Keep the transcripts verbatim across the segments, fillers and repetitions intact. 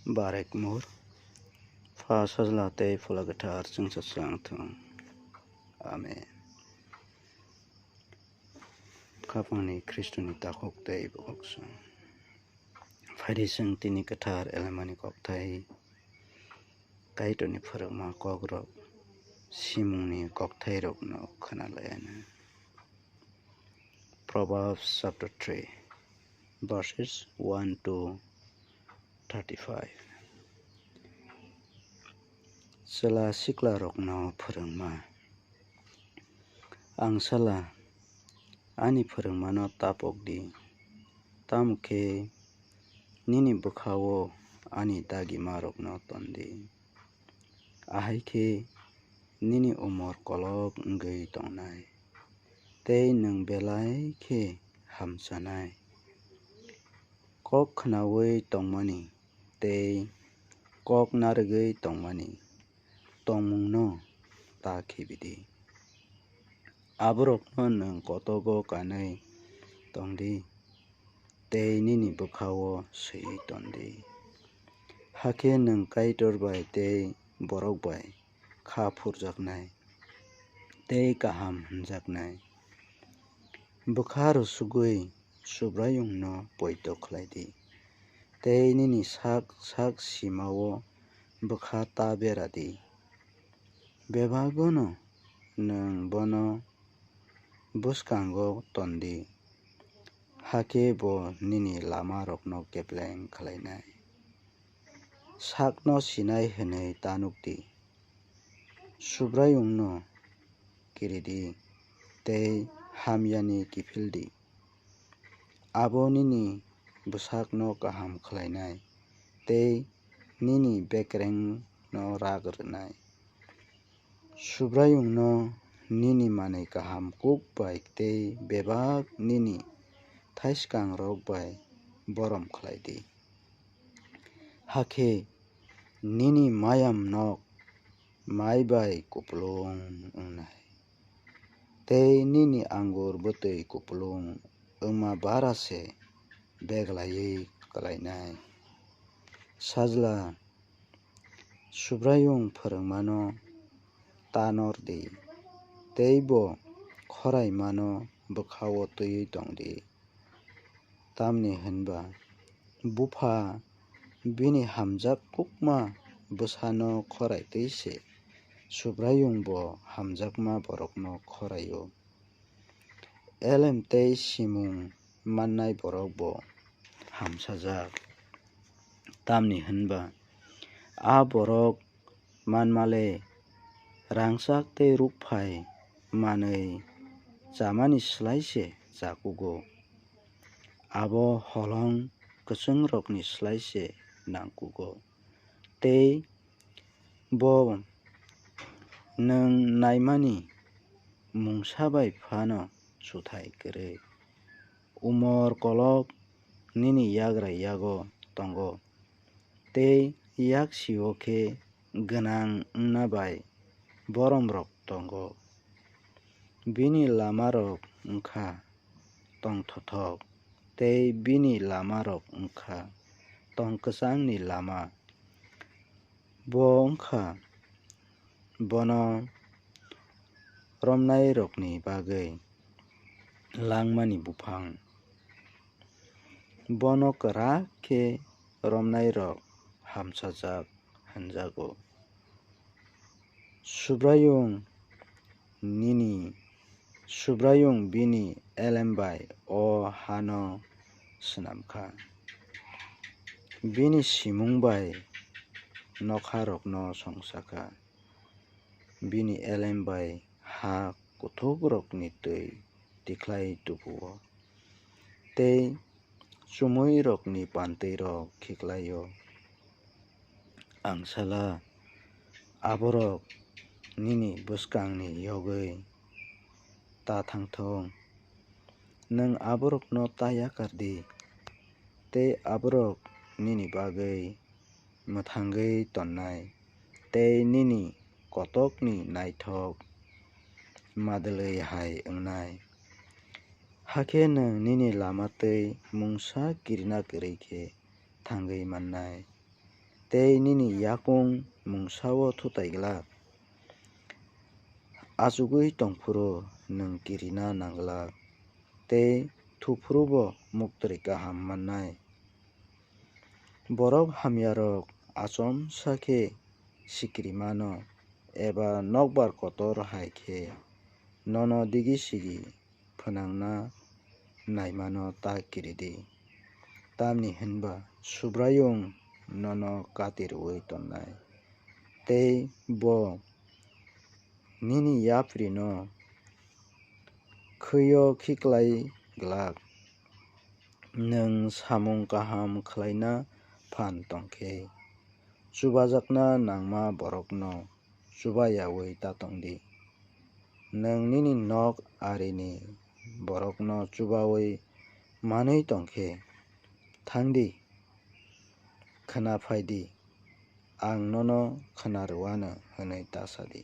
Barekmur, Pha Sajla tei Phola Kwthar chwngsa swkang thung. Amen. Khapangni Khristoni takhuk tei bukhuk chwng. Phaidi chwng tini kwthar elemani kokthai, Kaitorni phwrwngma kokrok, simungni kokthairokno khwnalaianw. Proverbs chapter three, verses one to thirty-five. Chwla siklarokno phwrwngma. Angsala, ani phwrwngmano ta pok di, tamo khe nini bwkha-o ani dagimarokno ton di. Ahai khe nini umor kolok wngwi tongnai, tei nwng belai khe hamchanai. Kok khnaui tongmani tei kok narwgwi tongmani tongmungno ta khibi di. Aborokno nwng kotogo kanwi tong di, tei nini bwkha-o swiwi ton di. Hakhe nwng Kaitor bai tei borok bai kha phurjaknai tei kaham hwnjaknai. Bwkha rwsugwi Subraiyungno poito khlai di, tei nini sak sak sima-o bwkha ta bera di. Bebagono nwng bono bwskango ton di, hakhe bo nini lamarokno kepleng khlainai. Sakno sinai hwnwi ta nuk di, Subraiyungno kiri di tei hamyani kiphil di. Abo nini bwsakno kaham khlainai tei nini bekrengno rak rwnai. Subraiyungno nini manwi kaham kuk bai tei bebak nini thaiskang rok bai borom khlai di. Hakhe nini mayam nok mai bai kupulung wngnai, tei nini angur bwtwi kupulung wngma bara se beglaiwi kwlainai. Sajla, Subraiyung phwrwngmano ta nor di, tei bo khoraimano bwkha-o twiwi tong di. Tamni hwn ba bupha bini hamjak kukma bwsano khorai twi se, Subraiyung bo hamjakma borokno khorai-o. Elem tei simung mannai borok bo hamsajak. Tamni hwn ba a borok manmale rangchak tei rukphai manwi chamani slai se chakugo. Abo holong kwchwngrokni slai se nangkugo. Tei bo nwng naimani mungsa bai phano suthai kwrwi. Umor kolok nini yagra yago tongo, tei yaksio khe gwnang wngna bai boromrok tongo. Bini lamarok wngkha tongthothok, tei bini lamarok wngkha tongkwchangni lama. Bo wngkha bono romnairokni bagwi langmani buphang. Bono kwrak khe romnairok hamsajak hwnjago. Subraiyung nini, Subraiyung bini elem bai o hano swnam kha. Bini simung bai nokharokno songsa kha. Bini elem bai ha kuthukrokni twi tikhlai tubu-o, tei chumuirokni pantwirok khiklai-o. Angsala, aborok nini bwskangni yogwi ta thangthung. Nwng aborokno ta yakar di, tei aborok nini bagwi mwthangwi tonnai, tei nini kotokni naithok madwlwi hai wngnai. Hakhe nwng nini lama twi mungsa kirina kwrwi khe thangwi mannai. tei nini yakung mungsao thutai glak. Achugwi tong phuru nwng kirina nang glak, tei thu phurubo muktwrwi kaham mannai. Borok hamyarok achomsa khe sikiri mano, eba nokbar kotor hai khe nono digi sigi phnangna naimano ta kiri di. Tamni hwn ba Subraiyung nono kati rwui tonnai, tei bo nini yaprino khwi-o khiklai glak. Nwng samung kaham khlaina phan tong khe, chubajakna nangma borokno chubayaui ta tong di. Nwng nini nok arini borokno chubaui manwi tong khe, thang di, khna phai di, ang nono khna rwano hwnwi ta sa di.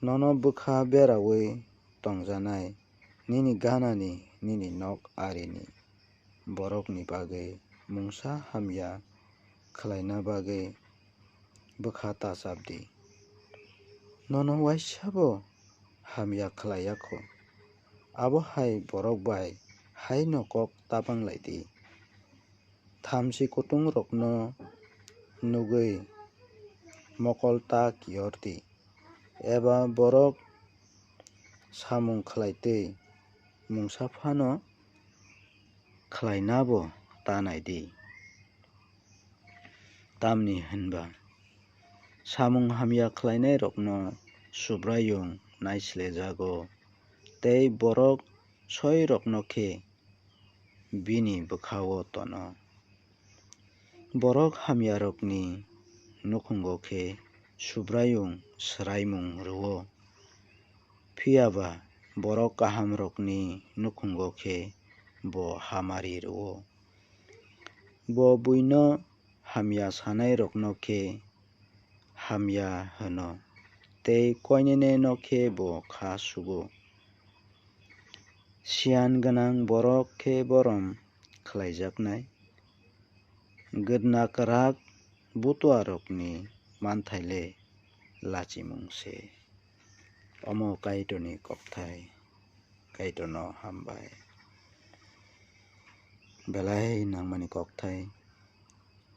Nono bwkha beraui tongjanai nini ganani nini nok arini borokni bagwi mungsa hamya khlaina bagwi bwkha ta chap di. Nono waisa bo hamya khlai ya kho, abo hai borok bai haino kok ta bang lai di. Thamchi kutung rokno nugwi mokol ta kiyor di, eba borok samung khlai twi mungsa phano khlaina bo ta nai di. Tamni hwn ba samung hamya khlainairokno Subraiyung naislejago, tei borok soirokno khe bini bwkha-o tono. Borok hamyarokni nukhungo khe Subraiyung swraimung rw-o, phiya ba borok kahamrokni nukhungo khe bo hamari rw-o. Bo buino hamya sanairokno khe hamya hwno, tei koinene no khe bo kha sugo. Siyan gwnang borok khe borom khlaijaknai, gwdna kwrak butuarokni manthai le lachimung se. Omo Kaitorni kokthai. Kaitorno hambai. Belai nangmani kokthai.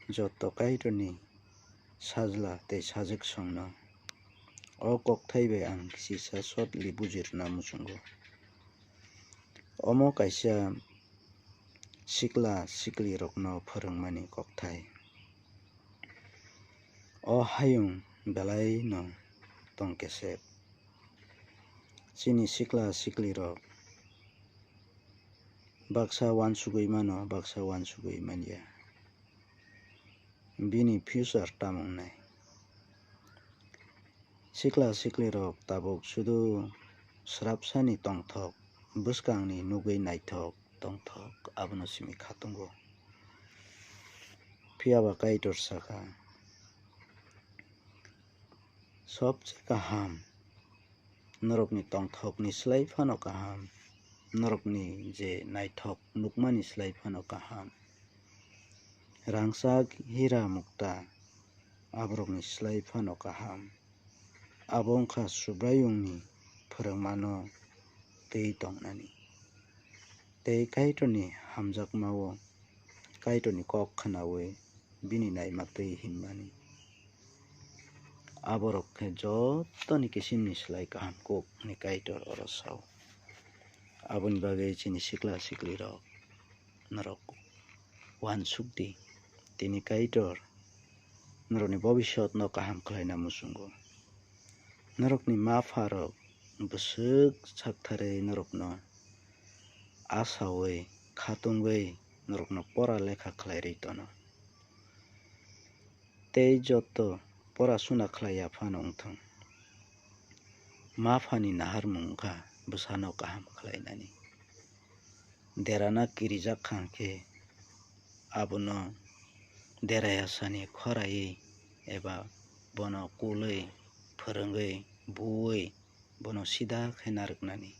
Joto Kaitorni sajla tei sajwksongno o kokthai bai ang kisisa shortly bujirwna muchungo. Omo kaisa sikla siklirokno phwrwngmani kokthai. O hayung belaino tong kesep. Chini sikla siklirok baksa uansugwi mano, baksa uansugwi manya. Bini future tamo wngnai? Sikla siklirok tabuk sudu swrapsani tongthok, bwskangni nugwi naithok tongthok, abono simi khatungo. Phiya ba Kaitor saka, sobse kaham, norokni tongthokni slai phano kaham, norokni je naithok nukmani slai phano kaham. Rangchak, hira, mukta, aborokni slai phano kaham. Abo wngkha Subraiyungni phwrwngmano twi tongnani. Tei Kaitorni hamjakmao Kaitorni kok khnaui bini naima twi himmani. Aborok khe jotoni kisimni slai kaham kuk hwnwi Kaitor oro sao. Aboni bagwi chini sikla siklirok norok uansuk di, tini Kaitor norokni bobisotno kaham khlaina muchungo. Norokni ma pharok bwswk saktharwi norokno asaui khatungwi norokno pora lekha khlairwi tono. Tei joto pora suna khlaiya phano wngthung, ma phani naharmung wngkha bwsano kaham khlainani. Derana kirijak kha hwnkhe abono derayasani khoraiwi eba bono kulwi, phwrwngwi, buui bono sida khe narwknani.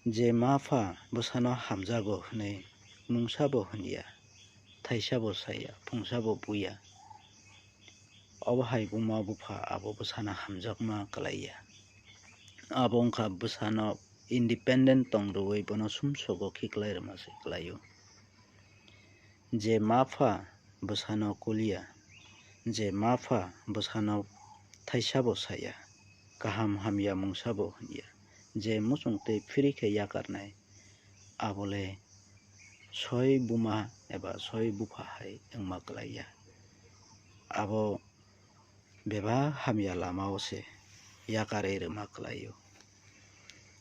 Je ma pha bwsano hamjago hwnwi mungsa bo hwn ya, thaisa bo saya, phungsa bo buya. Obo hai buma bupha abo bwsano hamjakma kwlaiya. Abo wngkha bwsano independent tong rwui bono sumsogo khiklai rwma se kwlaio. Je mapha bwsano kuliya, je mapha bwsano thaisa bo saya, kaham hamya mungsa bo hwnya, je muchung twi phiri khe yakarnai, abole soi buma eba soi bupha hai wngma kwlaiya. Abo bebak hamya lamao se yakarwi rwma kwlaio.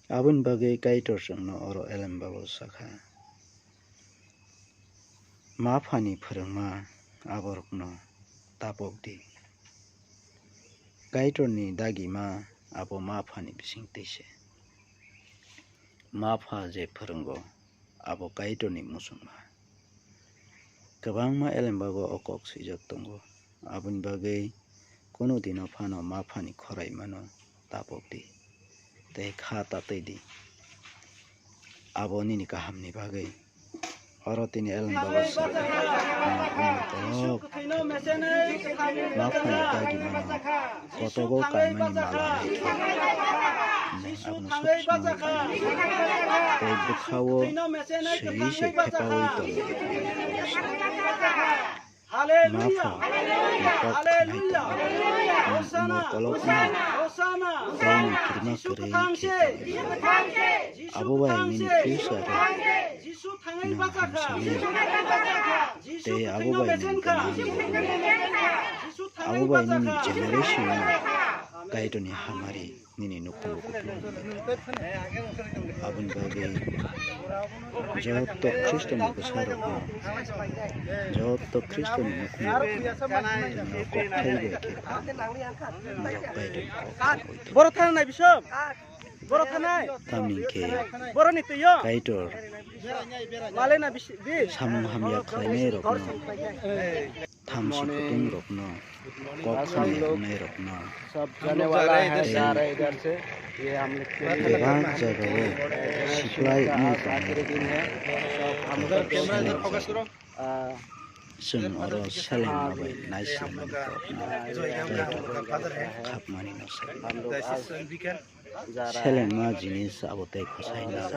Aboni bagwi Kaitor chwngno oro Elembabo sakha, maphani phwrwngma aborokno tapok di. Kaitorni dagima abo maphani bisingtwi se. Mapha je phwrwngo, abo Kaitorni muchungma. Kwbangma Elembabo o kok swijak tongo, aboni bagwi kunu dino phano maphani khoraimano tapok di tei kha tatwi di. Abo nini kahamni bagwi. Oro tini Elembabo sa, ang umor kolok maphani dagimano kotogo kaimani mala hai khe, nang abono suk swnamwi kha. Tei bwkhao swiwi se thepaui tongo. Mapha, ni kok khnai tongo, nini umor kolokno tei nini kirima kwrwi khe tongo. Abo bai nini future-o nwng hamsani tei abo bai nwng gwnang rwgwi, abo bai nini generation-o Kaitorni hamari nini nukhungo kupulung wngwi thango. Aboni bagwi joto Khristoni bwsarokno, joto Khristoni nukhungo kupulung wngwi thango. Kokthai bai khe norok Kaitorni kok khnaui thango. Borok thana nai bisop. Borok thana nai. Tamni khe boroni twiyo. Kaitor malena bis, bis. Samung hamya khlainairokno, thamchi kutung rokno, kok khna wngnai rokno, tei bebak jagao siklai wngwi tongnai rokno, chwng oro selengma bai naisilmani kokno tei khapmani no sai. Selengma jinis abo tei khosai na.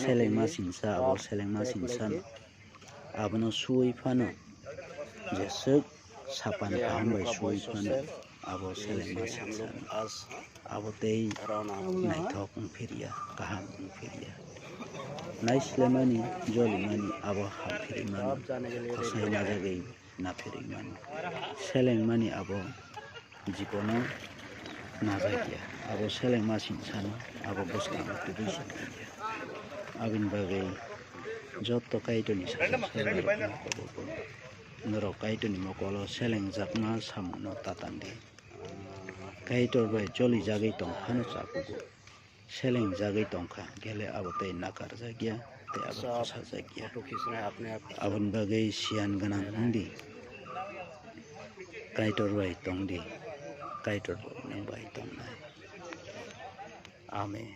Selengma singsa abo selengma singsa no. Abono suwi phano, jeswk sapan kaham bai suwi phano, abo selengma singsa no. Abo tei naithok wngphirya, kaham wngphirya. Naislemani, jolimani abo hamphirwi mano, khosai najagwi naphirwi mano. Selengmani abo jibono najakya, abo selengma singsano abo bwskango tubui songya. Aboni bagwi joto Kaitorni sajak sajak rokno kobogo. Norok Kaitorni mokolo selengjakma samungno ta tangdi. Kaitor bai jolijagwi tong phano chakugo. Selengjagwi tongkha, gele abo tei nakarjakya, tei abo khosajakya. Aboni bagwi siyan gwnang wngdi. Kaitor bai tongdi. Kaitor bo nwng bai tongnai. Amen.